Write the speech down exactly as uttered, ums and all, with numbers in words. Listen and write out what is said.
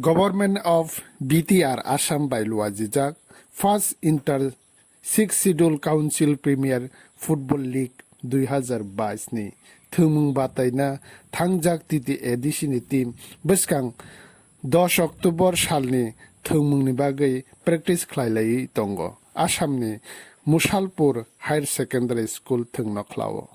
Government of B T R Assam bai luajijak first inter Sixth Schedule Council Premier Football League dui hazar bais ni thwngmung bataina thangjak T T A D C ni team bwskang dos October salni thwngmungni bagwi practice khlailaiwi tongo Assamni Musalpur Higher Secondary School thwngno khlao.